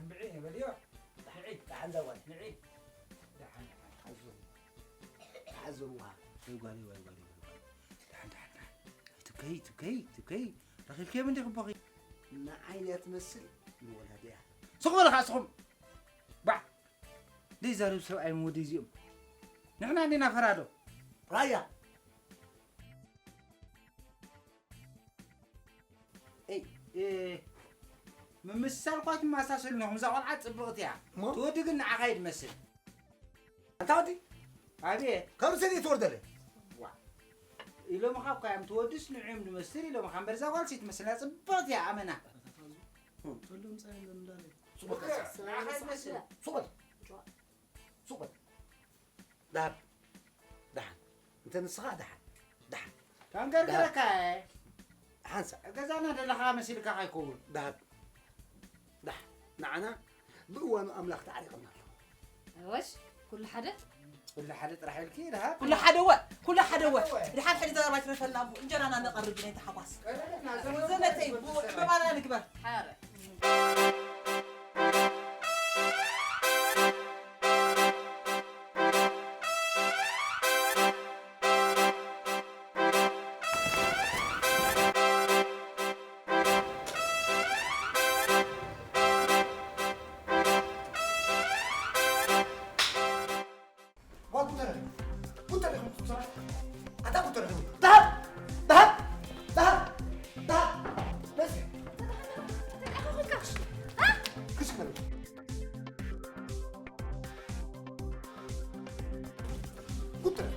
ብዒ በልዮ። ንዒ። ደሓን ዛጓል። ንዒ። ደሓን፣ ደሓን። ሓዙ። ሓዙዋ። ወይ ጓል፣ ወይ ጓል፣ ወይ ጓል። ደሓን፣ ደሓን፣ ደሓን። ትከይ፣ ትከይ፣ ትከይ። ረኺብክዮም እንዲኹም ቦኺ። ንዓይ እያ ትመስል፣ ንወላዲኣ። ስቕ በሉ ኸዓ እስኹም። ባዕ። ዘይዛረብ ሰብኣይ ወደይ እዚኦም። ንሕና እንዲና ፈራዶ። ራያ። ኤይ፣ እ፣ ምምስሳል እኳ ትመሳሰሉ ኢኹም። እዛ ቆልዓ ጽብቕቲ እያ። እሞ? ትወዲ ግን ንዓኻ እዩ ትመስል። ኣንታ ወዲ? ኣቤት። ካብ ርእሰይ ዘይትወርደለይ? ዋ። ኢሎምኻ እኳ እዮም ትወድስ ንዕኦም ዝመስል ኢሎምኻ እምበር እዛ ጓልሲ ትመስል እያ። ጽብቕቲ እያ፣ ኣመና። ሱቕ በል። ንዓኻ እዩ ትመስል። ሱቕ በል። ሱቕ በል። ደሃብ። ደሓን። እንተ ንስኻ ደሓን። ደሓን። ካንገርግረካ እየ። ሓንሳእ። ገዛና ደለኻ መሲልካ ከይከውን። ደሃብ። ደሓን። ንዓና ብእዋኑ ኣምላኽ ተዓሪቕና ኣሎ። ኣወሽ፣ ኩሉ ሓደ? ኩሉ ሓደ ጥራሕ ኢልኪ ደሃብ? ኩሉ ሓደ ወ፣ ኩሉ ሓደ ወ። ደሓን ሕጂ ዘረባ ይትረፈልና እሞ እንጀራና ነቐርብ ብናይ ተሓጓስ። ቀረብና፣ ዘመተይ፣ ብኡ ዕምባባና ንግበር። ሓረ። ዋ፣ ጉተረ፣ ጉተረ፣ ጉተረ። ኣታ ጉተረ፣ ደሃብ፣ ደሃብ፣ ደሃብ፣ ደሃብ። መሲ። ክሽ ክበል። ጉተረ።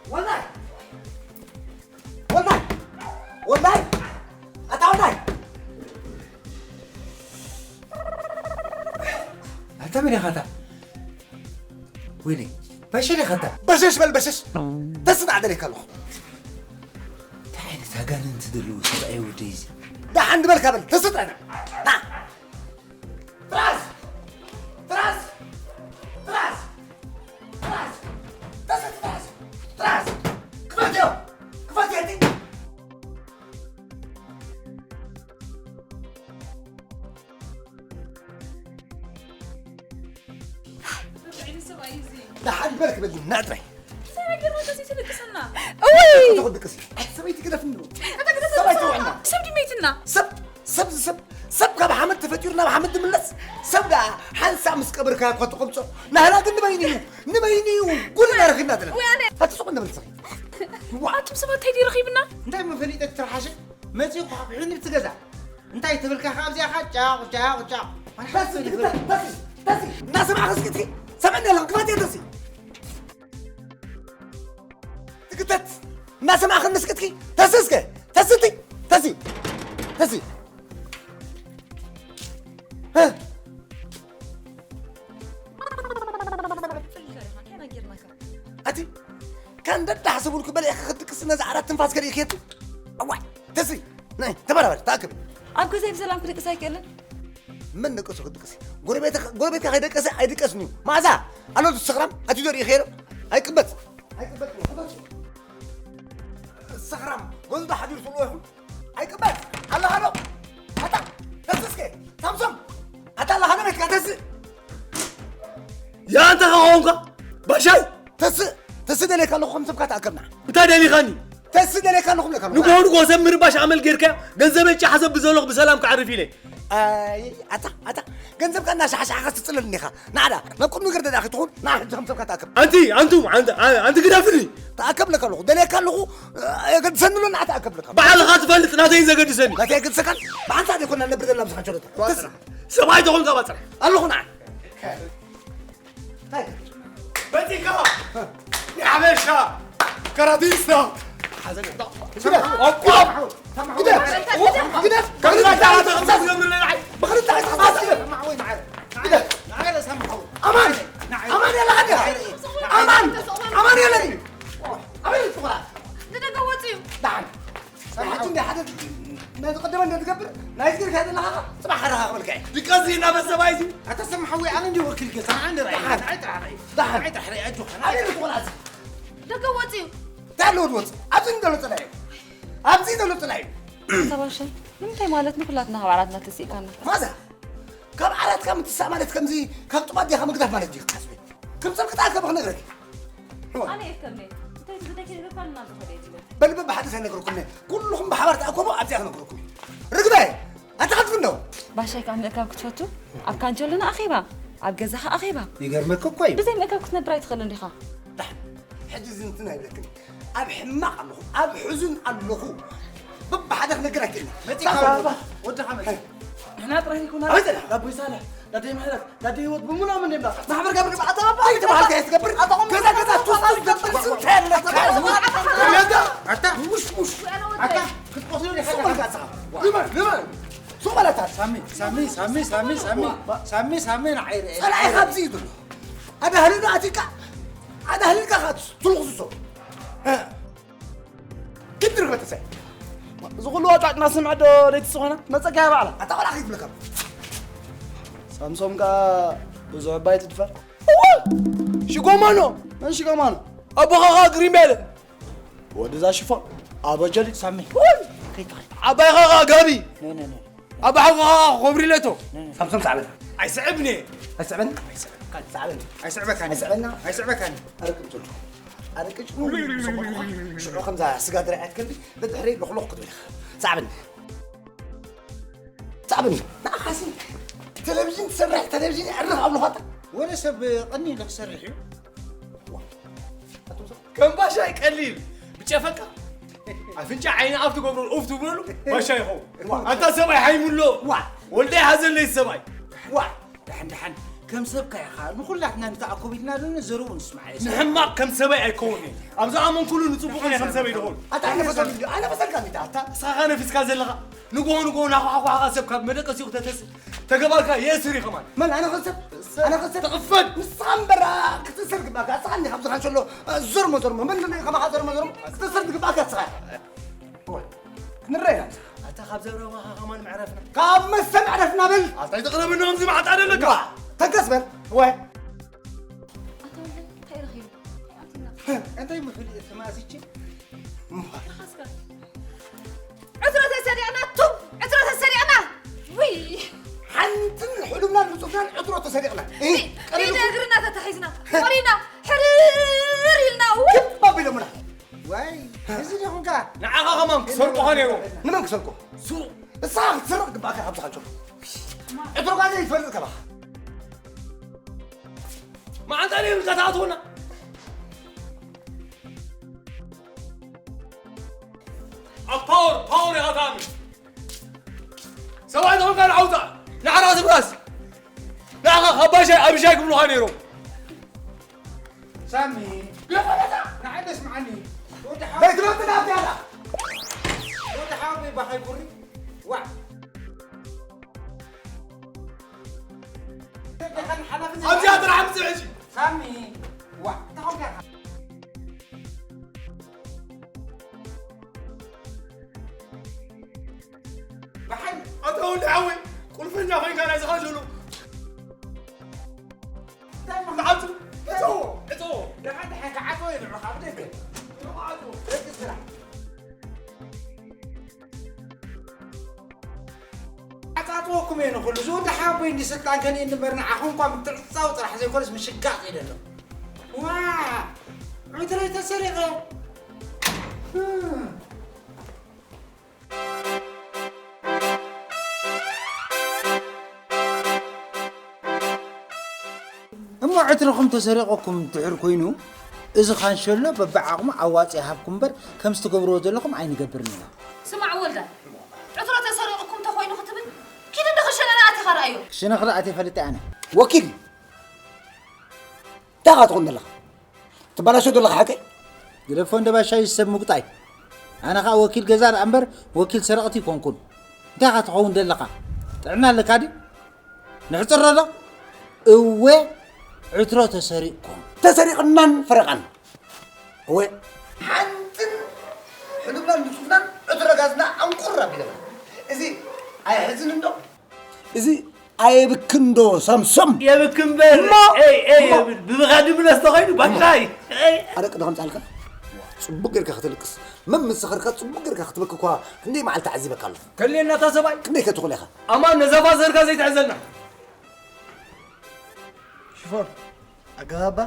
ወላይ! ወላይ! ወላይ! ኣታ ወላይ! ኣታ መን ኢኻ ኣታ? ወይኔ፣ በሸል ኢኻ ኣታ። በሸሽ በል በሸሽ! ተስጣዕ ደሊካ ኣለኹ። እንታይ ዓይነት ኣጋንንቲ ዘለዎ ሰብኣይ ወደይ እዚ? ደሓን ዝበልካ በል፣ ተስጣዕና። ና! ትራስ! ትራስ! ትራስ! ትራስ! ተስጥ ትራስ! ትራስ! ክፈትዮ! ክፈትዮ እቲ! ደሓን በል ክበል፣ ና ጥራይ። እንታይ ነገር ነው እንደዚህ ትልቅስና? እውይ! ተኹ ድቅሲ። ሰበይቲ ግደፍ እንዶ። ሰበይቲ ዋና። ሰብ ድሜትና። ሰብ፣ ሰብ፣ ሰብ፣ ሰብ ካብ ሓመድ ተፈጢሩ ናብ ሓመድ ዝምለስ። ሰብ ደኣ ሓንሳብ ምስ ቀበርካዮ እኳ ትቐምጾ። ናህና ግን ንበይኑ እዩ። ንበይኑ እዩ። ጉድ ኢና ረኺብና ዘለና። ወይ ኣነ። ኣቲ ሱቕ እንብል ሰኺ። ዋ። ኣቱም ሰባት እንታይ ድዩ ረኺብና? እንታይ መፈሊጠ ትርሓሸ? መጺኡ እኳ ብሕኒ ብትገዛ። እንታይ ትብል ከ ኣብዚኣ ኸ ጫቕ፣ ጫቕ፣ ጫቕ። ተሲ፣ ተሲ፣ ተሲ፣ ተሲ። እናሰማዕኺ እስኪ ትኪ። ሰምዕኒ ኣለኹ፣ ክፈት እየ ተሲ። ትግተት። እናሰማዕኺ እስኪ ትኪ። ተሲ እስከ። ተሲ እቲ። ተሲ። ተሲ። እ። ኣቲ፣ ካን ደዳሕሰቡልኩ በሊዕኪ ክትድቅሲ ነዛ ዓራት ትንፋስ ከርእየኪ የቱ? እዋይ፣ ተስሪ፣ ናይ፣ ተበራበሪ፣ ተኣከቢ። ኣብ ገዛይ ብሰላም ክድቅስ ኣይክእልን? መን ደቀሱ ክድቅስ? ጎረቤት፣ ጎረቤትካ ከይደቀሰ ኣይድቀስን እዩ። መኣዛ፣ ኣሎ ሰኽራም፣ ኣትዩ ዘርኢ ከይዶ? ኣይቅበጽ። ኣይቅበጽ። ሰኽራም፣ ገዝኡ ሓዲሩ ስልዎ ይኹን? ኣይቅበል ኣለኻ ዶ? ኣታ ተስእ እስከ ሳምሶም፣ ኣታ ኣለኻ ዶ ቤትካ? ተስእ። ያ፣ እንታይ ኾንካ ባሻይ? ተስእ፣ ተስእ ደልየካ ኣለኹ፣ ከም ሰብካ ተኣከብና። እንታይ ደሊኻኒ? ተስእ ደልየካ ኣለኹ ብለካ ኣለኹ። ንግሆ ንግሆ ሰብ ምርባሽ ኣመል ጌርካ፣ ገንዘበይ ጫሕ ዘብል ዘለኹ ብሰላም ክዓርፍ ኢለ። ኣይ፣ ኣታ፣ ኣታ፣ ገንዘብካ እናሻሕሻሕካ ትጽለል እኒኻ። ናዕዳ፣ ናብ ቁም ነገር ደዳ ክትኹን፣ ንዓ ሕጂ ከም ሰብካ ተኣከብ። ኣንቲ፣ ኣንቱም፣ ኣንቲ፣ ኣንቲ ግደፍኒ። ተኣከብ ለካ ኣለኹ፣ ደልየካ ኣለኹ፣ የገድሰኒ ኣሎ፣ ንዓ ተኣከብ ለካ። ባዕልኻ ትፈልጥ፣ ናተይ ዘገድሰኒ። ናተይ የገድሰካን፣ ብሓንሳእ ዘይኮና ነብር ዘለና ብዝሓን ሸረታ። ተስ-፣ ሰብኣይ ተኾንካ ባጽዕ። ኣለኹ ንዓ። በዚካ ንሓበሻ ከራቲስታ ግደፍ! ግደፍ! ግደፍ! ግደፍ! ግደፍ! ግደፍ! ኣማን! ኣማን የለ ዓዲ! ኣማን! ኣማን የለን እዩ! ኣበይ እዩ ትኹራ? ንደገ ወፂኡ። ደሓን! ናይዚ ጌርካ ዘለኻ ጽባሕ ከረኻኽበልካ እየ። ድቃስ እናበሰባ እዩ። ኣታ ሰም ሓወይ፣ ኣነ እንዲ ወኪል ገዛ፣ ኣነ ራእይ፣ ደሓን። ንዓይ ጥራሕ ራእይ። ደሓን። ንዓይ ጥራሕ ራእይ፣ ኣጆኻ፣ ንዓይ ኣበይ ጥራሕ። ትኾን ኣዚ? ደገ ወፂኡ። እንታይ ኣለዎ ዝወፅእ? ኣብዚ ዘሎ ፅላኢ እዩ። ኣብዚ ዘሎ ፅላኢ እዩ። ኣታ ባሻይ፣ ንምንታይ ማለት ንኩላትና ካብ ዓራትና ተሲእካና? ማዛ፣ ካብ ዓራትካ ምትሳእ ማለት ከምዚ ካብ ጥማት ዲኻ ምግዳፍ ማለት ድዩ ክትሓስቢ? ከም ሰብ ክትኣከብ ክነግረኪ። ኣነ እየ ከም እየ። እንታይ ዝብለኪ ነገር ካልና ዝኸደ እየ ዝብል። በል በብሓደ ሳይነግረኩም እየ። ኩልኹም ብሓባር ተኣከቡ ኣብዚኣ ክነግረኩም እየ። ርግበ! ኣትሓልፉ እንዶ! ባሻይ ከዓ ምእካብ ክትፈቱ? ኣብ ካንቸሎና ኣኼባ፣ ኣብ ገዛኻ ኣኼባ። ይገርመኪ እኮ እዩ። ብዘይ ምእካብ ክትነብር ኣይትኽእልን ዲኻ? ዳሕ፣ ሕጂ እዚ እንትን ኣይብለክን። ኣብ ሕማቕ ኣለኹ፣ ኣብ ሕዙን ኣለኹ። በብሓደ ክነግር ኣይክእልን። መፂእካ ሳባ። ወድኻ መፂእ። ንሕና ጥራሕ ይኩና። ኣበይ ዘለና? ዳቦይ ሳልሕ፣ ዳደይ ምሕረት፣ ዳደይ ህይወት ብምኖም እንዲምና። ማሕበር ጋብር ኣታ ባባ ኣይተባሃልካ እየ ትገብር። ኣታ ቆም ገዛ ገዛ ቱስ ቱስ ገብር ስንት ያለ ኣታ ውሽ ውሽ ኣታ ክትቆስሉ ዲኻ? ሱቕ ኢልካ ኣስኻ። ልመን ልመን ሱቕ በል ኣታ። ሳሚ ሳሚ ሳሚ ሳሚ ሳሚ ሳሚ ሳሚ ንዓይ ርኤ። ጸላኢ ካብዚ እዩ ዘሎ። ኣዳህልሉ ኣቲካ ኣዳህልልካ ትልኽሱ ሰው። እ። ክትርበተሰ። እዚ ኩሉ ዋጫጭና ስምዕ ዶ ለይቲ ዝኾነ መጸጋ ባዕላ። ኣታ ቆልዓ ከይትብለካ። ሳምሶም ከኣ ብዙሕ እባ ኣይትድፈር። እወ! ሽጎማኖ! መን ሽጎማኖ? ኣቦኻ ከኣ ግሪም ያለ። ወደዛ ሽፎ ኣበጀሊት ሳሚ። ከይትኸ-፣ ዓባይኻ ከኣ ጋቢ። ነ፣ ነ፣ ነ። ኣባሓጎኻ ኮብሪለቶ። ሳምሶም ሰዕበና። ኣይስዕብኒ። ኣይስዕበኒ። ኣይስዕበካኒ። ኣይስዕበኒ። ኣይስዕበካኒ። ኣይስዕበና። ኣይስዕበካኒ። ኣረቂ ምጽልቱ። ኣረቂ ጭ-፣ ሽዑ ከምዛ ስጋ ድራይ ኣትከልቢ፣ ብድሕሪ ሎኽሎኽ ክትብል ኢኻ። ሰዕበኒ። ሰዕበኒ። ንዓኻሲ ቴሌቪዥን ትሰርሕ፣ ቴሌቪዥን የዕርኽ ኣብ ሎኻታ። ወረ ሰብ ቀኒ ኢሉ ክሰርሕ እዩ። ዋ። ኣቱም ሰብ ከም ባሻይ ቀሊል ብጨፈቃ ኣፍንጫ ዓይኒ ኣፍ ትገብሩ ኡፍ ትብለሉ ባሻይ ይኸውን። ዋ። ኣንታ ሰብኣይ ሓይሙሎ ዋ። ወልዳይ ሓዘለይ ሰብኣይ። ዋ። ደሓን ደሓን ከም ሰብካ ኢኻ ንኹላትና ንተኣኮብ ኢልና ዶ ዘረቡ ንስማዕ እየ። ንሕማቕ ከም ሰብኣይ ኣይከውን እየ። ኣብ ዝኣመንኩሉ ንጽቡቕ እየ ከም ሰበይ ድኾን። ኣታ ኣነ ፈሰል እዩ፣ ኣነ ፈሰልካ ሚታ። ኣታ ንስኻ ነፊስካ ዘለኻ ንግሆ ንግሆ ናኳሓኳሕካ ሰብ ካብ መደቀሲኡ ክተተስእ ተገባርካ የእስር እዩ ከማን። መን ኣነ ኸሰብ? ኣነ ኸሰብ? ተቕፈል! ንስኻ እምበር ክትእሰር ግባእካ። ንስኻ እንዲኻ ኣብዚ ካንሸሎ ዘርሞ ዘርሞ። መን መን ከማኻ ዘርሞ ዘርሞ? ክትእሰር ዝግባእካ ንስኻ ኢኻ። እወ፣ ክንረአ ኢና። ኣታ ካብ ዘረባኻ ከማን መዕረፍና። ካብ መስተ መዕረፍና በል። ኣታ ኣይተቕረበና ከምዚ መዓጣ ደለካ። ዋ፣ ተንከስ በል። እወ። ኣታ ወልደ፣ እንታይ ረኺቡ? እንታይ ምፍልጥ ተማእሲቼ? እሞ። ኢኻ እስከ። ዕትሮ ተሰሪቕና፣ ቱም! ዕትሮ ተሰሪቕና! ውይ! ሓንትን ሕሉምናን ንጹፍናን ዕትሮ ተሰሪቕና። እይ፣ ቀሊሉ ኢደ እግርና ተታሒዝና፣ ቆሪና፣ ሕርር ኢልና፣ ውይ! ክብ ኣቢሎምና። ዋይ፣ እዚ ዲኹም ከኣ? ንዓኻ ከማን ክሰርቁኻ ነይሩ። ንመን ክሰርቁ? ሱ-፣ ንስኻ ክትሰርቕ ግባእካ ካብዚ ካንቸሎ። ዕትሮ ጋዜ ይትፈልጥ ከማኻ። መዓንጣ ነይሩ ኢልካ ትኣትወና። ኣብ ፓወር፣ ፓወር ኢኻ ትኣምን። ሰብኣይ ተኾንካ ንዓውታ፣ ንዓራ ትብራስ። ንዓኻ ካብ ባሻይ ኣብሻይ ክብሉኻ ነይሮም። ሳሚ፣ ንዓይ ደስምዓኒ። ወዲ ሓው-፣ በይ ትመጽእ ናብቲ ኣላ። ወዲ ሓወይ ባኻይ ቁሪ። ዋዕ። ደሓን ሓላፊ ኣብዚኣ ጥራሕ ምጽእ ሕጂ። ሳሚ፣ ዋዕ። እንታይ ኾንካ ኢኻ? ብሓይሊ። ኣታ ወዲ ሓወይ፣ ቁልፈኛ ኮይንካ ናይ ዝኻ ዘሎ። እንታይ ኢኻ? ንዓቱ፣ እቶ፣ እቶ። ደሓን፣ ደሓን፣ ክዓጽዎ ይብዕኻ፣ ኣብ ደገ። ደቂ ስራሕ። ኣጻጽወኩም እየ ንኹሉ። ዝወዲ ሓቦይ እንዲ ስልጣን ከልእኒ እምበር ንዓኹም እኳ ምትዕጻው ጥራሕ ዘይኮነስ ምሽጋጥ እየ ደሎ። ዋ! ዕትረይ ተሰሪቐ። እሞ ዕትርኹም ተሰሪቑኩም እንድሕር ኮይኑ፣ እዚ ካንሸሎ በብዓቕሙ ኣዋጽእ ይሃብኩም እምበር፣ ከምዚ ትገብርዎ ዘለኹም ኣይንገብርን ኢና። ስማዕ ወልዳ፣ ዕትሮ ተሰሪቑኩም እንተኾይኑ ክትብል፣ ኪድ እንዶ ክሸነ ንኣቲኻ ረኣዮ። ክሽነ ክረኣት እፈልጥ ኣነ። ወኪል እዩ። እንታይ ኢኻ ትኾን ዘለኻ? ትበላሾ ዘለኻ ሓቀይ? ግደፎ እንደ ባሻይ ሰብ ምጉጣይ። ኣነ ኸኣ ወኪል ገዛ ደኣ እምበር ወኪል ሰረቕቲ ኣይኮንኩን። እንታይ ኢኻ ትኸውን ዘለኻ? ጥዕና ኣለካ ድዩ? ንሕጽሮ ዶ? እወ፣ ዕትሮ ተሰሪቕኩም። ተሰሪቕናን ፈረቓን። እወ፣ ሓንትን ሕሉፍናን ንጹፍናን ዕትሮ ጋዝና ኣንቁር ኣቢለና። እዚ ኣይሕዝን እንዶ? እዚ ኣየብክን ዶ ሳምሶም? የብክ እምበር። እሞ? ኤይ፣ ኤይ፣ እሞ? የብል። ብብኻ ድምለስ ተኾይኑ፣ ባሻይ። ኤይ። ኣረቂ ዶ ከምጻልካ? ጽቡቅ ጌርካ ከተልቅስ። መም ምስ ሰኸርካ ጽቡቅ ጌርካ ክትበኪ እኳ ክንደይ መዓልቲ ዓዚበካ ኣለኹ። ከልየና እታ ሰብኣይ። ክንደይ ከ ትኹል ኢኻ? ኣማን ነዛ ፋዘርካ ዘይትሕዘልና። ሽፎን ኣገባባ።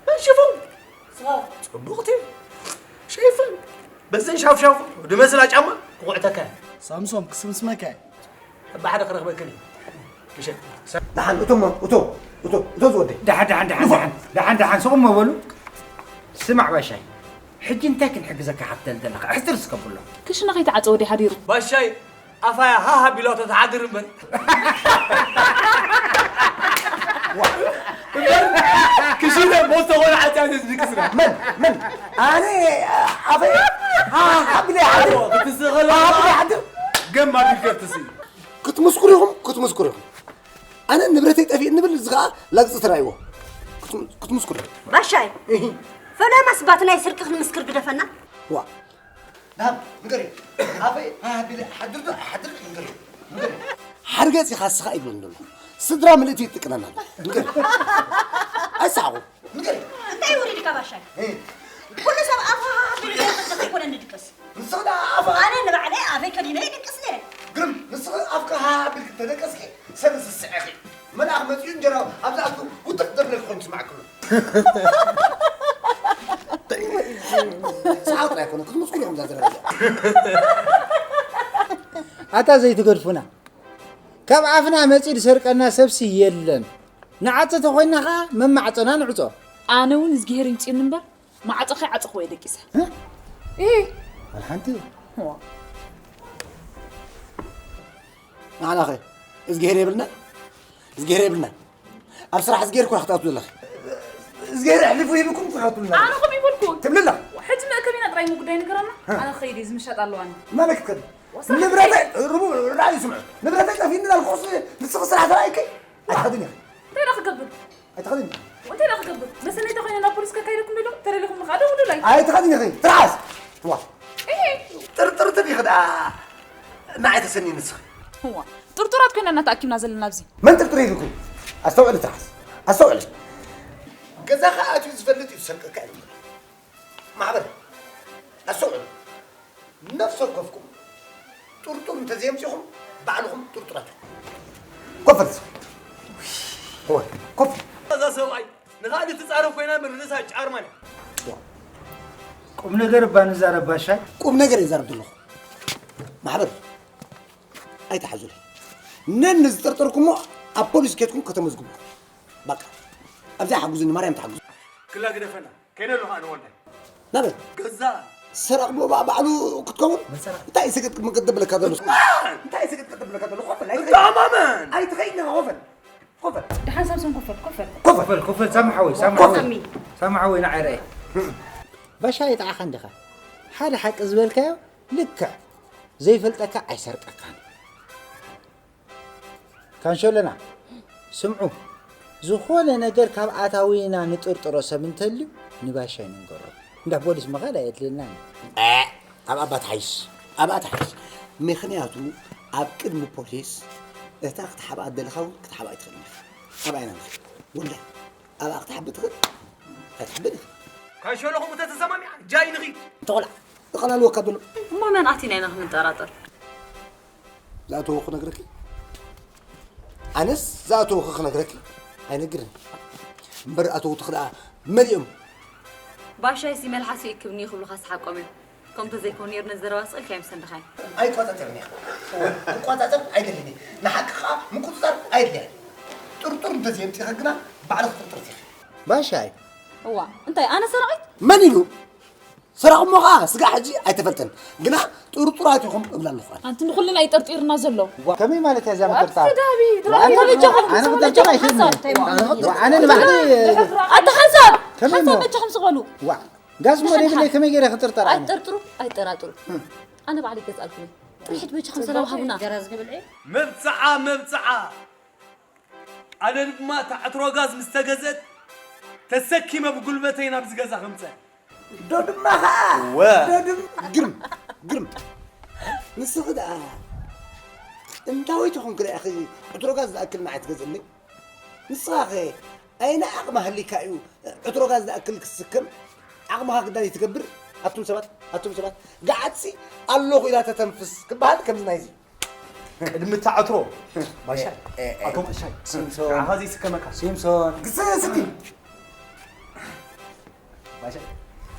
መን ሽፎን? ጽቡቕቲ። ሸይፈን። በዘን ሻፍሻፍ ድመስላ ጫማ ክቑዕተካ። ሳምሶም ክስምስመካ እየ። ብሓደ ክረኽበክን እዩ። ምሸት። ደሓን እቶ እሞ፣ እቶ፣ እቶ፣ እቶ ዝወደይ። ደሓን፣ ደሓን፣ ደሓን፣ ንፉዕ። ደሓን፣ ደሓን፣ ደሓን፣ ስቕ እሞ በሉ። ስማዕ ባሻይ፣ ሕጂ እንታይ ክንሕግዘካ ሓተል ዘለኻ? ኣሕጽር እስከ ብሎ። ክሽነ ከይተዓጸወ ድዩ ሓዲሩ? ባሻይ፣ ኣፋያ ሃሃ ቢላቶ ትሓድር እምበር። እምበር፣ ክሽነ ሞስተ ኾነ ሓጢኣት እዩ ዝድቅስና። መን? መን? ኣነ ኣፈይ? ሃሃ ቢለ ሓድር። ክትስኸሎ ሃሃ ቢለ ሓድር። ገም ኣቢልካ ትስኢ። ክትምስክሩ ኢኹም፣ ክትምስክሩ ኢኹም። ኣነ ንብረተይ ጠፊእ እንብል እዚ ኸኣ ላግጺ ተራእይዎ። ክትም-፣ ክትምስክሩ ኢኹም። ባሻይ፣ እሂ። ፈለማስ ባቲ ናይ ስርቂ ክንምስክር ግደፈና። ዋ። ናብ፣ ንገሪ። ኣፈይ፣ ኣቢለ፣ ሓድር ዶ፣ ሓድር፣ ንገሪ። ንገሪ። ሓርገጽ ኢኻ እስኻ ይብለኒ ዘሎ። ስድራ ምልእቲ ይጥቀመና ኣሎ። ንገሪ። ኣይሰሓቑ። ንገሪ። እንታይ ወሪድካ ባሻይ? እ። ኩሉ ሰብ ኣፋ ኣቢሉ ዘይፈልጥ ኣይኮነን ዝድቅስ። ንስኺ ደኣ ኣፋ ኣነ ንባዕለይ ኣፈይ ከዲነ ይድቅስ ነይረ። ግርም፣ ንስኺ ኣፍካ ኣቢልኪ ተደቀስኪ፣ ሰብ ዝስዕኺ። መልኣኽ መጺኡ እንጀራ ኣብ ዝኣቱ ውጥጥ ዘብለኪ ኮይኑ ይስማዓኪ ኣሎ። ሰሓቕ ጥራይ ኣይኮነን፣ ክትምስክሩ ኢኹም እዛ ዘረባ እዚኣ። ኣታ ዘይትገድፉና። ካብ ኣፍና መጺኡ ዝሰርቀና ሰብሲ የለን። ንዓጽ ተኾይንና ኸኣ መማዕጸና ንዕጾ። ኣነ እውን እዝግሄር ይምጽእኒ እምበር፣ ማዕጾ ከይዓጸኹ እየ ደቂሰ። እ? እ። ዋላ ሓንቲ። ዋ። ንዓና ኸ እዝግሄር የብልና? እዝግሄር የብልና። ኣብ ስራሕ እዝግሄር እኮ ክትኣትዉ ዘለኺ። እዝግሄር ኣሕሊፉ ሂብኩም ክትኣትዉ ኣለና። ኣነ ከምኡ ይበልኩ። ትብሊ ኣለኺ። ሕጂ መእከቢና ጥራይ ጉዳይ ንገረና። እ። ኣነ ክኸይድ እየ፣ ዝምሻጥ ኣለዋኒ። መን ክትከዲ? ወሳኺ ንብረተይ፣ ጉዳይ። ርቡ-፣ ራእዩ ስምዑ። ንብረተይ ጠፊእኒ እንዳልኩ ንስኺ ስራሕ ተራእይኪ ኣይትኸድን ኢኺ። እንታይ ደኣ ክገብር? ኣይትኸድን። እንታይ ደኣ ክገብር? መሰነይታ ኮይነ ናብ ፖሊስ ከካይደኩም ዶ ኢሎም ተደሊኹም ንኸዓ ደውሉለይ። ኣይትኸድን ኢኺ። ትርሓስ። ዋ። እሂ። ጥርጥርቲ ዲኺ ደኣ ንዓይ ተሰኒ ንስኺ? እዋ። ጥርጡራት ኮይና እና ተኣኪብና ዘለና ኣብዚ። መን ጥርጥር ኢልኩም? ኣስተውዕሊ ትርሓስ። ኣስተውዕሊ። ገዛኻ ኣትዩ ዝፈልጥ እዩ ዝሰርቀካ ኢሉ። ማሕበር። ኣስተውዕሉ። ነፍሲ ወከፍኩም ጥርጡር እንተዘየምጺኹም ባዕልኹም ጥርጡራት ኢኹም። ኮፍ በል። እወ፣ ኮፍ። እዛ ሰብኣይ ንኻልእ ትጻረፍ ኮይና እምበር ርእሳ ጫርማን እያ። ቁም ነገር እባ ንዛረብ ባሻይ። ቁም ነገር እየ ዝዛረብ ዘለኹ። ማሕበር ኣይትሓዙለይ። ነን ንዝጠርጠርኩሞ ኣብ ፖሊስ ኬድኩም ከተመዝግቡ። በቃ። ኣብዚኣ ሓግዙኒ፣ ማርያም ትሓግዙ። ክላ ግደፈና። ከይደ ኣለኹ ኣነ ወልዳይ። ናበይ? ገዛ። ሰራቕ ብኡ ባዕ-፣ ባዕሉ ክትከውን? መን ሰራቕ? እንታይ ስግጥ መገዲ ብለካ ዘሎ? አ! እንታይ ስግጥ መገዲ ብለካ ዘሎ? ኮፈል፣ ኣይትኸይድ። ተኣማመን። ኣይትኸይድ፣ ኮፈል። ኮፈል። ደሓን ሳምሶን ኮፈል፣ ኮፈል። ኮፈል። ኮፈል፣ ኮፈል፣ ሳሚ ሓወይ፣ ሳሚ ኮፈል። ሓወይ። ሳሚ። ሳሚ ሓወይ፣ ንዓይ ርኣይ። ባሻ የጥዓኻ እንዲኻ። ሓደ ሓቂ ዝበልካዮ ልክዕ። ዘይፈልጠካ ኣይሰርቀካን። ካንሸሎና፣ ስምዑ፣ ዝኾነ ነገር ካብ ኣታዊና ንጥርጥሮ ሰብ እንተልዩ፣ ንባሻይ ንንገሮ። እንዳ ፖሊስ ምኻድ ኣየድልየናን እዩ። እ፣ ኣብኣ እባ ትሓይሽ፣ ኣብኣ ትሓይሽ። ምኽንያቱ፣ ኣብ ቅድሚ ፖሊስ፣ እታ ክትሓብኣ እትደለኻ እውን ክትሓብኣ ኣይትኽእልን ኢኻ። ኣብኣ ኢና ንኸይድ። ወላሂ፣ ኣብኣ ክትሓብእ ትኽእል፣ ኣይትሓብእን ኢኻ። ካንሸሎኹም እንተተሰማሚዓ፣ ጃይ ንኺድ። ተቖላዕ፣ ተቐላልወካ ዘሎ። እሞ መን ኣቲና ኢና ክንጠራጠር? ዝኣተወ ክነግረኪ? ኣነስ ዝኣተወ ክነግረኪ ኣይነግርን። እምበር ኣተውትኺ ደኣ መሊኦም። ባሻይሲ መልሓስ ይእክብኒ ክብሉኻስ ሓቆም እዮም። ከምኡ እንተዘይኮነ ነይሩ ነዚ ዘረባ ስቕ ኢልካዮ ምሰደኻዮ። ኣይቆጻጸርን እየ። ክቆጻጸር ኣይደልን እየ። ንሓቂ ከኣ ምቁጽጻር ኣየድልያን። ጥርጡር እንተዘየምጺእኺ ግና ባዕልኺ ጥርጥርቲ ኢኺ። ባሻይ። እዋ፣ እንታይ ኣነ ሰራቒት? መን ኢሉ? ሰራቑ እሞ ኸዓ ስጋዕ ሕጂ ኣይተፈልጠን። ግና ጥርጡራት ኢኹም እብል ኣለኹ ኣነ። ኣንቲ ንኹልና እዩ ጠርጢርና ዘሎ። ዋ፣ ከመይ ማለት እያ እዛ ምጥርጣር? ኣንቲ ዳቢ፣ ዋ፣ ኣነ፣ ኣነ ክጥርጠር ኣይክእልን እየ። ኣነ ንባዕለይ ኣታ ሓንሳብ፣ ከመይ ሓንሳብ እሞ? በጃኹም ስቕ በሉ። ዋ፣ ጋዝ እሞ ዘይብለይ ከመይ ገይረ ክጥርጠር ኣነ? ኣይትጠርጥሩ፣ ኣይትጠራጥሩ። እም። ኣነ ባዕለይ ይገዝኣልኩም እየ። ጥሪት በጃኹም ሰላም ሃቡና። ገረዝ ንብል እየ። መብጽዓ፣ መብጽዓ። ኣነ ድማ እታ ዕትሮ ጋዝ ምስ ተገዘት ተሰኪመ ብጉልበተይ ናብዚ ገዛ ከምጸ። ዶ ድማ ኸኣ፣ እወ። ዶ ድም-፣ ግርም፣ ግርም። ንስኺ ደኣ እንታወይቲ ኹን ክልኣኺ ዕትሮ ጋዝ ዝኣክል ንዓይ ትገዝእለይ? ንስኻኸ ኣይነ ዓቕሚ ሃሊካ እዩ ዕትሮ ጋዝ ዝኣክል ክትስከም ዓቕምኻ ግዳይ ትገብር? ኣቱም ሰባት፣ ኣቱም ሰባት፣ ገዓትሲ ኣለኹ ኢላ ተተንፍስ ክበሃል ከምዚ ናይዚ። ቅድሚ እታ ዕትሮ፣ ባሻይ፣ እ፣ እ፣ ኣቶም እሻይ፣ ሲምሶን። ንዓኻ ዘይስከመካ። ሲምሶን። ግዘ ስኪ። ባሻይ።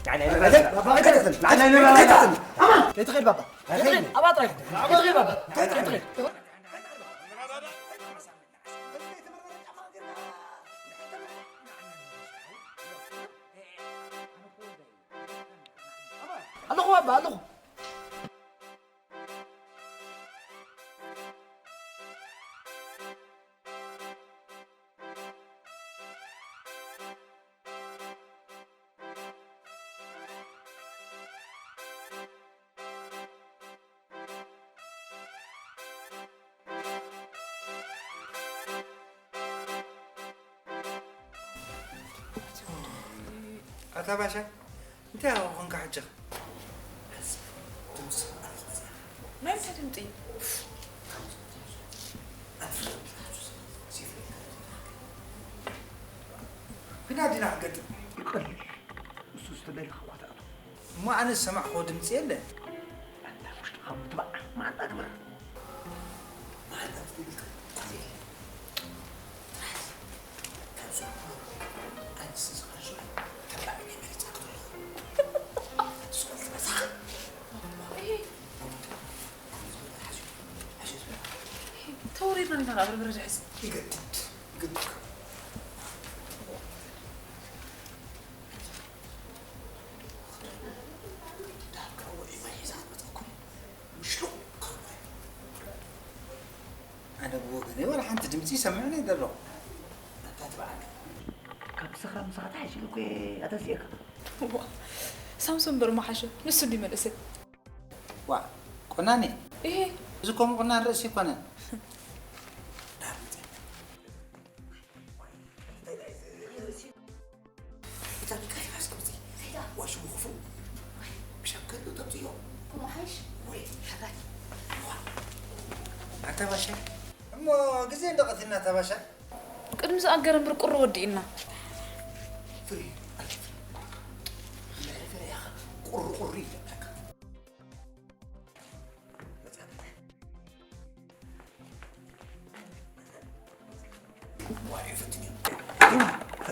ላዕላይ ንበል። ላዕላይ ንበል። ከይትኸይድ ባባ። ከይትኸይድ። ኣብኣ ጥራይ። ከይትኸይድ ባባ። ከይትኸይድ። ኣለኹ ባባ፣ ኣለኹ። ኣታ ባሻ፣ እንታይ ኢኻ ኾንካ ሕጂ? ናይ ምንታይ ድምፂ? ኲናት ዲና ክንገጥም? ይቐልል እዩ። ንሱ ዝተደለኻ እኳ ትኣቱ። እሞ ኣነ ዝሰማዕክዎ ድምፂ የለን። ኣንታ ውሽጥኻ ምትባዕ መዓንጣ ግበር። መዓንጣ ትብል እኳ የለን። ጥራሕ ካብዞም ኣንስቲ ዝኸርሱ ተባዕ ናይ መሬት ኣክሎ። ንሱ ትበሳኻ። ተወሪድና ኢና ኣብ በርበረ ዝሕዝ። ይገድድ፣ ይገድድ። ዳርጋ ወዲማ ሒዛ ክትመፀኩም ምሽሉቕ ክኽበል። ኣነ ብወገነይ ዋላ ሓንቲ ድምፂ ይሰምዕን ኣይደለኹ። ኣታ ትበዓል። ካብ ስኻ ምሳኻ ተሓይሽሉ እኮ ኣተሲእካ። ዋ፣ ሳምሶን እምበር ምሓሸ፣ ንሱ እንዲ መንእሰይ። ዋ፣ ቆናኒ። እሄ። እዚ ከምኡ ቁናን ርእሲ ኣይኮነን። እታ ብቃ ይሓስኩ እዚ። ዋሽሙ ክፉ። ብሻብ ከሉ ተምፅዮ። ከምኡ ሓይሽ? ወይ። ሕራይ። ኣታ ባሻ። እሞ ግዜ እንደቐትና ኣታ ባሻ። ቅድሚ ዝኣገረ እምበር ቁሪ ወዲእና። ፍሪ፣ ኣይ ፍሪ። ፍሪ፣ ፍሪ፣ ያኸ ቁሪ፣ ቁሪ ይብለካ።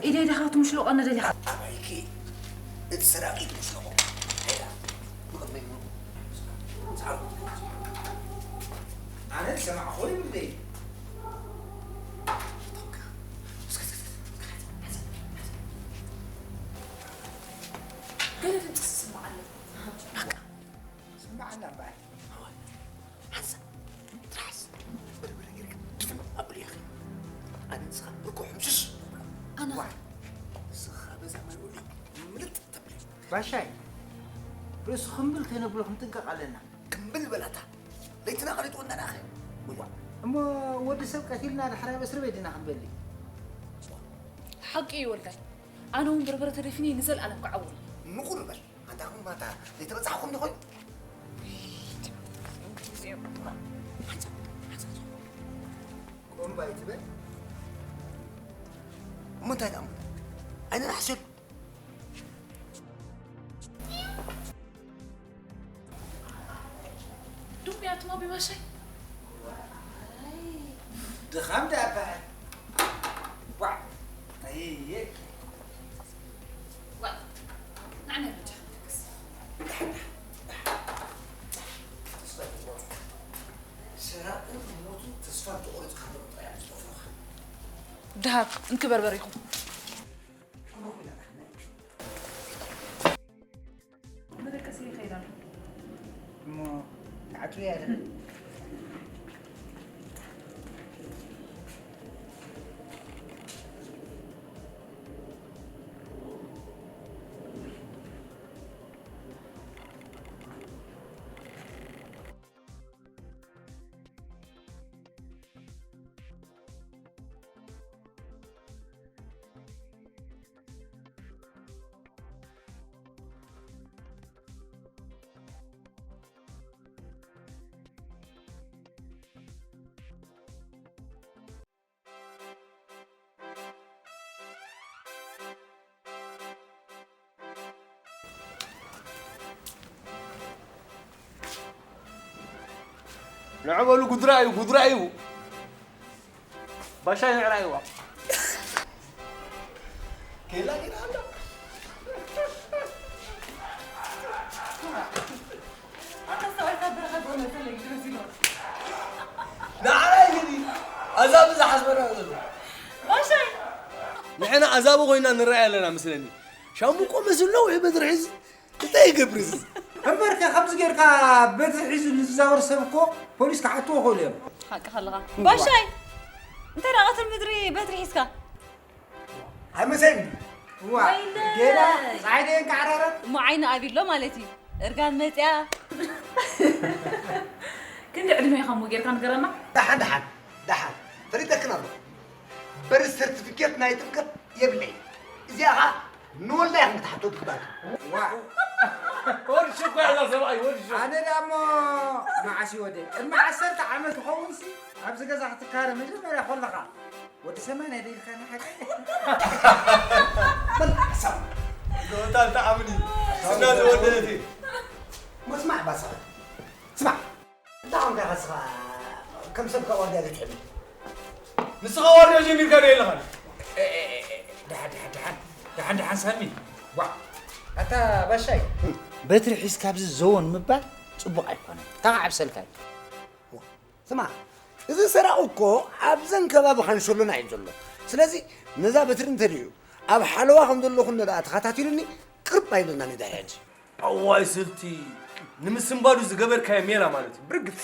ኢደይ ዲኻ ትምሽልቆኒ ደሊኻ? ኣባይኪ እቲ ሰራቒ ትምሽልቆ። ሄዳ፣ ብቕድመይ ሞ። ኣነ ዝሰማዕኹ ይብለይ። ገለ ድምፂ ዝስማዕ ኣሎ። በቃ። ስማዕ ኣላ እምበኣር። ሓንሳእ ትራሕስ በርበረ ጌርካ ድፍን ኣብሉ ኢኺ። ኣነ ንስኻ ብርኮ ሕምሽሽ። ኣነ ዋይ፣ ንስኻ በዛ ማይ ውዒ ምልጥ ተብሊ። ባሻይ፣ ርእሱ ክምብል ከይነብሎ ክንጥንቀቕ ኣለና። ክምብል በላታ። ለይትና ቀሊጥዎ እንዳናኸ። እዋ። እሞ ወዲ ሰብ ቀቲልና ዳሕራይ ኣብ እስር ቤት ዲና ክንበሊ? ሓቂ እዩ ወልዳይ። ኣነ እውን በርበረ ተደፊኒ ንዘለኣለም ክዓውር። ምቑር በል። ኣንታ ኹን ማታ ዘይተበጻሕኹም ዶ ኮይኑ? ቆም ባይ ትበል። እሞ እንታይ ደኣ እሞ? ኣይንናሕስሉ። ድሙያት ማ ቢባሻይ? ድኻም ደኣ በሃል። ዋዕ። ኣየየ። ዋዕ። ንዓና በጃ ክትክስ። ደሓን፣ ደሓን፣ ደሓን። ተስፋ ይቑረጽ። ሰራቕን ሞትን ተስፋ ዝቑረጽ ካብ ጥራይ እዮም ዝጠፍኡኻ። ደሃብ እንክበርበር ኢኹም። መደቀሲ ይኸይድ ኣሎ። እሞ ንዓጽውያ ዶ? ንዑ በሉ ጉድራ እዩ፣ ጉድራ እዩ። ባሻይ ንዕራ እዩ። ኬላ ኬላ ኣሎ። ኣታ ሰብኣይ ካብ በረኻ ዝመሰለ እዩ ዝመስሎ። ንዓና እዩ ግን ኣዛብ ዝሓስበና ዘሎ። ባሻይ። ንሕና ኣዛብ ኮይና ንረኣይ ኣለና መስለኒ። ሻምቆ መስሎ ወይ በትሪ ሒዙ እንታይ ይገብር እዚ? እምበርከ ከምዚ ጌርካ በትሪ ሒዙ ንዝዛወር ሰብ እኮ ፖሊስ ክሓትዎ ይኽእሉ እዮም። ሓቅኻ ኣለኻ። ባሻይ፣ እንታይ ደኣ ቀትሪ ምድሪ በትሪ ሒዝካ? ኣይመሰለኒ። ዋ፣ ወይለ! ጌና ፀሓይ ደየን ክዓራረብ? እሞ ዓይኒ ኣቢሎ ማለት እዩ። እርጋን መፅያ። ክንዲ ዕድሜኻ እሞ ጌርካ ንገረና። ደሓን፣ ደሓን፣ ደሓን። ፈሊጠክን ኣለኹ። በርዝ ሰርቲፊኬት ናይ ጥምቀት የብለይ። እዚኣ ኸዓ ንወልዳ ኢኽን ክትሓቶ ትግባእ። ዋ። ወዲ ሽኮ ያላ ሰብኣይ፣ ወዲ ሽኮ። ኣነ ደኣ እሞ መዓስ ይወደ? ቅድሚ ዓሰርተ ዓመት ይኸውንሲ ኣብዚ ገዛ ክትካረ መጀመርያ ከለኻ ወዲ ሰማንያ ዶ ኢልካኒ ሓቂ? በል ሓሳብ። ሎታ እንተ ዓብኒ፣ ስና ዝወደአት እየ። መስማዕ ባስኻ። ስማዕ። እንታይ ኾንካ ኢኻ ንስኻ ከም ሰብ ካብ ዋርድያ ዘይትሕሉ? ንስኻ ዋርድያ ጀሚርካ ዶ የለኻን? እ፣ እ፣ እ፣ እ፣ ደሓን፣ ደሓን፣ ደሓን። ደሓን፣ ደሓን ሳሚ። ዋ። ኣታ ባሻይ፣ በትሪ ሒዝካ ኣብዚ ዘወን ምባል ጽቡቕ ኣይኮነን። ተኻዕብሰልካ እዩ። ስማ፣ እዚ ሰራቒ እኮ ኣብዘን ከባቢ ካንሸሎና እዩ ዘሎ። ስለዚ ነዛ በትሪ እንተድዩ ኣብ ሓለዋ ከም ዘለኹ እንተ ደኣ ተኸታቲሉኒ ቅርብ ኣይብለናን እዩ ድሕሪ ሕጂ። ኣዋይ ስልቲ፣ ንምስንባዱ ዝገበርካዮ ሜላ ማለት እዩ። ብርግጽ።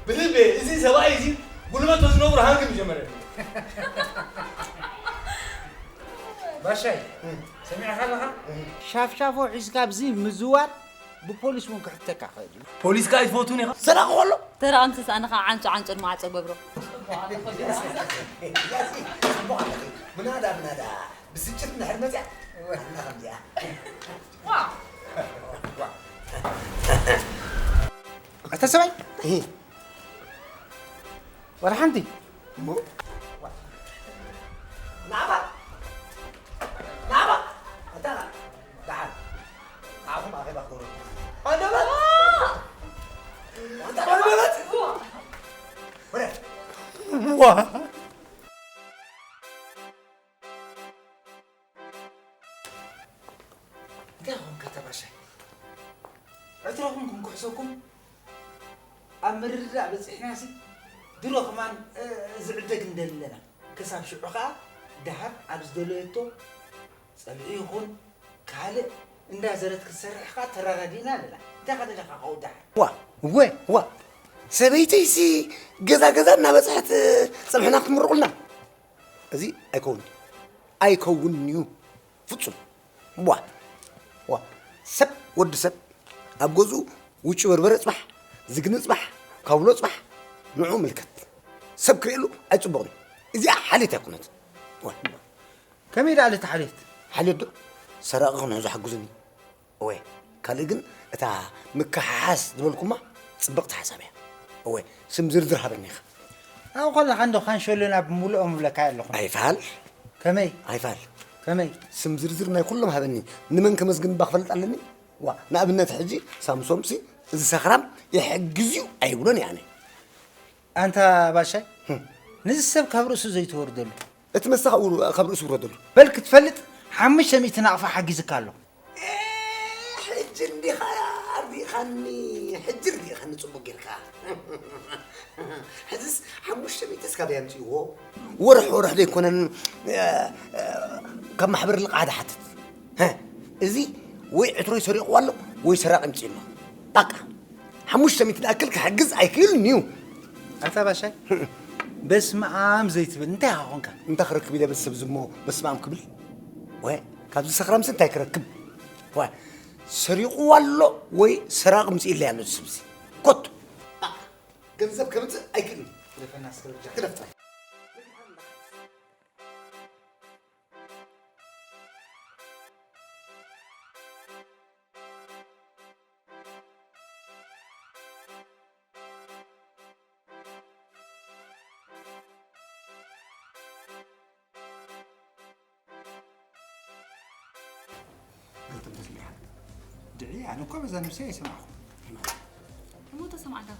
ብልቤ፣ እዚ ሰብኣይ እዚ ጉልበቱ ዝነብሩ ሃንግ ምጀመረ። ባሻይ፣ እም። ሰሚዕካ ኣለኻ? እም። ሻፍሻፎ ሒዝካ ኣብዚ ምዝዋር ብፖሊስ እውን ክሕተካ ይኽእል እዩ። ፖሊስ ከኣ ኣይትፈቱን ኢኻ? ሰራቒ ከሎ? ተራቒ ምስ ተሳእነ ኸዓ ዓንጹ ዓንጹ ንማዕጾ ገብሮ። ያሲ፣ ጽቡቕ ኣለኺ። ምናዳ፣ ምናዳ፣ ብስጭት እንድሕር መጽያ፣ ዋላ ከምዚኣ። ዋው። ኣታ ሰብኣይ? እህ። ወላ ሓንቲ? እሞ? ናባ! ናባ! ኣታ ደሓን። ንዓኹም ኣኼባ ክገብረልኩም። ኣንደበት! ኣንታ ኣንደበት! ወረ! ዋ! እንታይ ኾንካ ተባሻይ? ዕትሮኹም ክንክሕሰኩም ኣብ ምርድዳእ በጺሕናሲ ድሮ ከማን፣ እ፣ ዝዕደግ እንደለና። ክሳብ ሽዑ ኸኣ ደሃብ ኣብ ዝደለየቶ ጸብሒ ይኹን ካልእ እንዳዘረት ክትሰርሕ ኸኣ ተረዳዲእና ኣለና። እንታይ ኸ ደለኻ ካብኡ ደሓር? ዋ፣ እወ፣ ዋ። ሰበይተይሲ ገዛ ገዛ እናበጽሐት ጸብሕና ክትምርቑልና? እዚ ኣይከውንን። ኣይከውንን እዩ። ፍጹም። ዋ፣ ዋ። ሰብ፣ ወዲ ሰብ፣ ኣብ ገዝኡ ውጩ በርበረ ጽባሕ፣ ዝግኒ ጽባሕ፣ ካውሎ ጽባሕ፣ ንዑ ምልከት። ሰብ ክርእየሉ ኣይጽቡቕን እዩ። እዚኣ ሓልዮት ኣይኮነትን። ዋ። ከመይ ደኣ ልቲ ሓልዮት? ሓልዮት ዶ? ሰራቒ ክንሕዞ ሓግዙኒ። እወ፣ ካልእ ግን እታ ምክሕሓስ ዝበልኩማ ጽብቕቲ ሓሳብ እያ። እወ፣ ስም ዝርዝር ሃበኒ ኢኻ። ኣብኡ ከለኻ እንዶ ካንሸሎና ብምሉኦም እብለካ ኣለኹ። ኣይፋል። ከመይ? ኣይፋል። ከመይ? ስም ዝርዝር ናይ ኩሎም ሃበኒ። ንመን ከመስግን እባ ክፈልጥ ኣለኒ? ዋ፣ ንኣብነት ሕጂ ሳምሶምሲ እዚ ሰኽራም ይሕግዝ እዩ ኣይብሎን እየ ኣነ። ኣንታ ባሻይ፣ ህም። ነዚ ሰብ ካብ ርእሱ ዘይትወርደሉ። እቲ መስተ ካብኡ ካብ ርእሱ ውረደሉ። በል ክትፈልጥ ሓሙሽተ ሚእቲ ናቕፋ ሓጊዝካ ኣሎ። ኤ፣ ሕጂ እንዲኻ ርዲእኻኒ፣ ሕጂ ርዲእኻኒ ጽቡቕ ጌርካ። ሕዝስ ሓሙሽተ ሚእቲ እስካብ ኣምጽእዎ። ወርሕ ወርሕ ዘይኮነን፣ እ፣ እ፣ ካብ ማሕበር ልቓሕ ድሓትት። ሀ፣ እዚ ወይ ዕትሮይ ሰሪቕዎ ኣሎ ወይ ሰራቒ ኣምጺእሎ። በቃ። ሓሙሽተ ሚእቲ ዝኣክል ክሕግዝ ኣይክእልን እዩ። ኣታ ባሻይ፣ በስመ ኣብ ዘይትብል እንታይ ኢኻ ኾንካ? እንታይ ክረክብ ኢለ በዚ ሰብ ዝሞ በስመ ኣብ ክብል? ወ፣ ካብዚ ሰኽራምሲ እንታይ ክረክብ? ወ፣ ሰሪቑዋ ኣሎ ወይ ሰራቒ ምጽኢለይ ኣሎ እዚ ሰብዚ። ኮት! ገንዘብ ከምጽእ ኣይክእልን። ግደፈና እስከ በጃ። ግደፍ ጥራይ። ገልጥም ተስሚዓ። ድዒ፣ ኣነ እኮ በዛ ነብሰይ ኣይሰማዕኹ። እሞ ተሰማዕካኸ?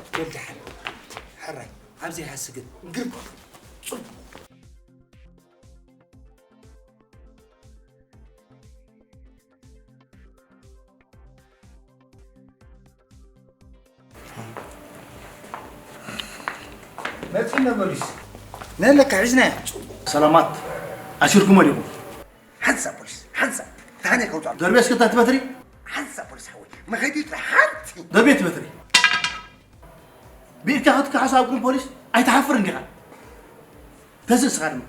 ወልደሓን፣ ሕራይ፣ ኣብዚ ሃስግን ግርባ። መጺና ፖሊስ። ነለካ ሒዝናዮ። ሰላማት፣ ኣሲርኩሞ ዲኹም? ሓንሳብ ፖሊስ፣ ሓንሳብ። ታህነ ከውጻ። ደርቤስ ክታ ትበትሪ? ሓንሳብ ፖሊስ ሓወይ። መኸዲ ጥራሕ ሓንቲ። ደርቤት ትበትሪ። ብኢድካ ክትከሓስ ኣብ ቅድሚ ፖሊስ ኣይትሓፍርን ዲኻ? ተዝእ እስኻ ድማ።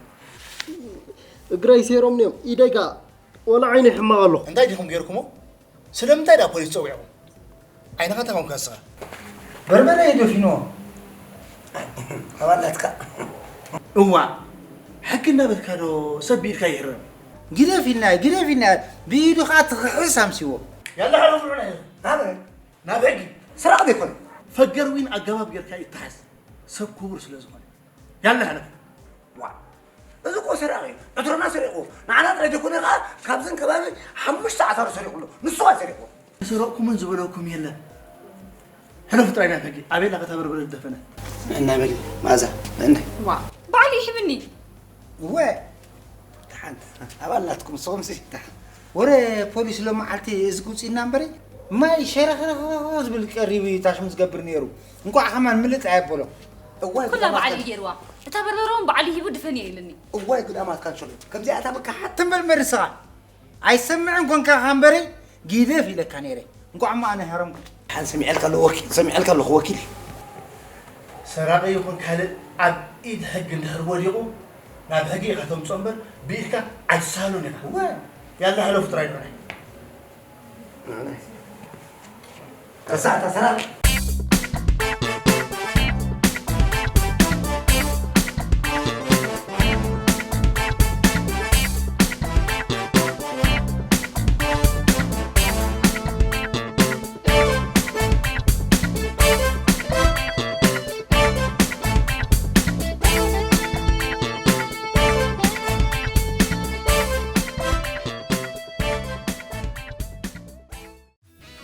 እግረይ ሴሮም እዮም፣ ኢደይ ከኣ ወላ ዓይነይ ሕማቕ ኣሎ። እንታይ ዲኹም ጌርኩሞ? ስለምንታይ ደኣ ፖሊስ ጸዊዕኹም? ዓይንኻ እንታይ ኮንካ ንስኻ? በርበረ እዩ ደፊንዎ። ኣባላትካ። እዋ፣ ሕጊ እናበልካ ዶ ሰብ ብኢድካ ይህረም? ግደፍ ኢልና፣ ግደፍ ኢልና፣ ብኢዱ ኸኣ ትኽሕስ ኣምሲዎ። ያላ ሓረፉ ንዑ ናበይ? ናብ ሕጊ። ሰራቕ ዘይኮነ። ፈገር ዊን ኣገባብ ጌርካ ይተሓዝ። ሰብ ክቡር ስለ ዝኾነ። ያላ ሕለፍ። ዋ፣ እዚ እኮ ሰራቒ እዩ። ዕትሮና ሰሪቑ። ንዓና ጥራይ ዘይኮነ ኸዓ ካብዘን ከባቢ ሓሙሽተ ዓሳሩ ሰሪቑ ኣሎ። ንሱ ኸዓ ሰሪቑ። ሰረቕኩምን ዝበለኩም የለን። ሕለፉ ጥራይ ናብ ሕጊ። ኣቤላ ከታ በርበረ ዝደፈነ። ንዕና በሊ፣ መኣዛ፣ ንዕና። ዋ፣ ባዕሉ ይሕብኒ። እወ፣ ደሓን። ኣባል ናትኩም፣ ንስኹም ሲ፣ ደሓን። ወረ ፖሊስ ሎመዓልቲ እዚ ውፅኢና እምበሪ፣ ማይ ሸረኽረኽ ዝብል ቀሪቡ እዩ ታሽሙ ዝገብር ነይሩ። እንኳዕ ከማን ምልጥ ኣየበሎ። እዋይ ኩላ በዓል እዩ ገይርዋ። እታ በርበረ እውን በዓል ሂቡ ድፈን እየ ኢልኒ። እዋይ ግዳማት ካንሸሎ። ከምዚኣታ በቃ ሓትም በል መርስኻ። ኣይሰምዕን ኮንካ ከንበረይ ጊደፍ ኢለካ ነይረ። እንኳዕ እሞ ኣነ ሃረምኩ። ሓን ሰሚዐልካ ኣለኹ ወኪል፣ ሰሚዐልካ ኣለኹ ወኪል። ሰራቒ ይኹን ካልእ ኣብ ኢድ ሕጊ እንድሕር ወዲቑ ናብ ሕጊ ኢኻ ተምፅኦ እምበር ብኢድካ ኣይትሳሃሉን ኢኻ። ያላ ሕለፉ ጥራይ ንዑናይ። ተሳዕታ ሰራቕ።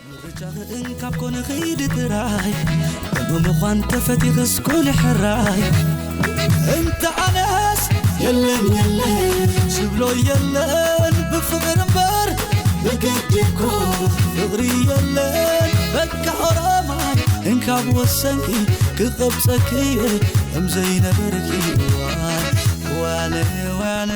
ምርጫኺ እንካብ ኮነ ኺዲ ጥራይ እሞ ምዃን ተፈቲኽስ ኩኒ ሕራይ እንተ ኣነስ የለን የለን ዝብሎ የለን ብፍቕር እምበር ብግዲ እኮ ፍቕሪ የለን በቃ ኦሮማይ እንካብ ወሰንኪ ክቐብፀኪ እየ ከም ዘይነበርኪ ዋይ ዋነ ዋነ